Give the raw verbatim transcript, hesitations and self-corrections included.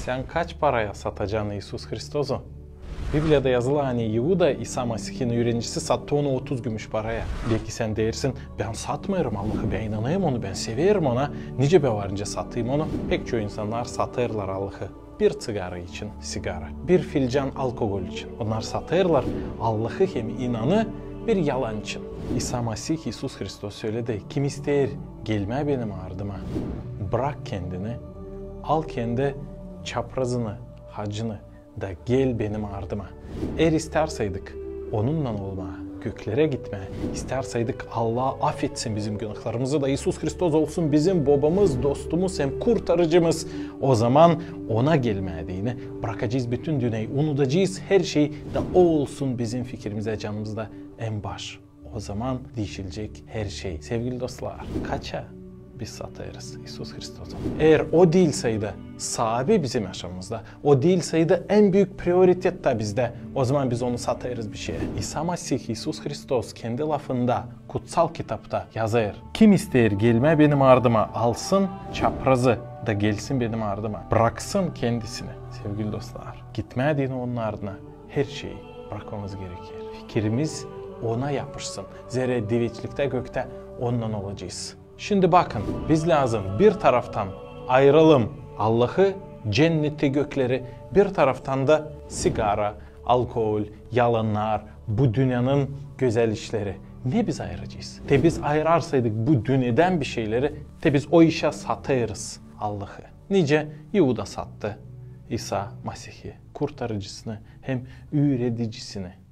Sän kaç paraya satacan İisus Hristosu? Bibliyada yazılı, ani İuda, İsa Masihin üürenicisi, sattı onu otuz gümüş paraya. Beki sän deersin: "Bän satmêêrım Allahı, bän inanêrım Ona, bän severim Onu. Nicä bän var nicä satayım Onu?" Pek çoyu insannar satêrlar Allahı bir tsigara için, sigara, bir filcan alkogol için. Onnar satêrlar Allahı hem inanı bir yalan için. İsa Masih, İisus Hristos söledi: "Kim isteer gelmää Benim ardıma, brak kendini, al kendi çaprazını, hacını da gel Benim ardıma." Eer istärseydik Onunnan olmaa, göklerä gitmää, istärseydik Allah afetsin bizim günahlarımızı da İisus Hristos olsun bizim Bobamız, Dostumuz hem Kurtarıcımız, ozaman Ona gelmää deyni brakacez bütün dünneyi, unudacez herşeyi da O olsun bizim fikirimizä, canımızda en baş. Ozaman diişilecek herşey. Sevgili dostlar, kaça biz satêrız İisus Hristosu? Eer O diilseydi saabi bizim yaşamamızda, O diilseydi en büük prioritet ta bizdä, ozaman biz Onu satêrız bişeyä. İsa Masih, İisus Hristos kendi lafında, kutsal kitapta yazêr: "Kim isteer gelmää Benim ardıma, alsın çaprazı da gelsin Benim ardıma, braksın kendisini." Sevgili dostlar, gitmää deyni Onun ardına herşeyi brakmamız gereker. Fikirimiz Ona yapışsın. Zerä diveçliktä göktä Onunnan olacez. Şindi bakın, biz lääzım bir taraftan ayıralım Allahı, cenneti, gökleri, bir taraftan da sigara, alkogol, yalannar, bu dünnenin gözäl işleri. Ne biz ayıracez? Te biz ayırarsaydık bu dünnedän bişeyleri, te biz o işä satêrız Allahı. Nicä İuda sattı İsa Masihi, Kurtarıcısını hem üüredicisini.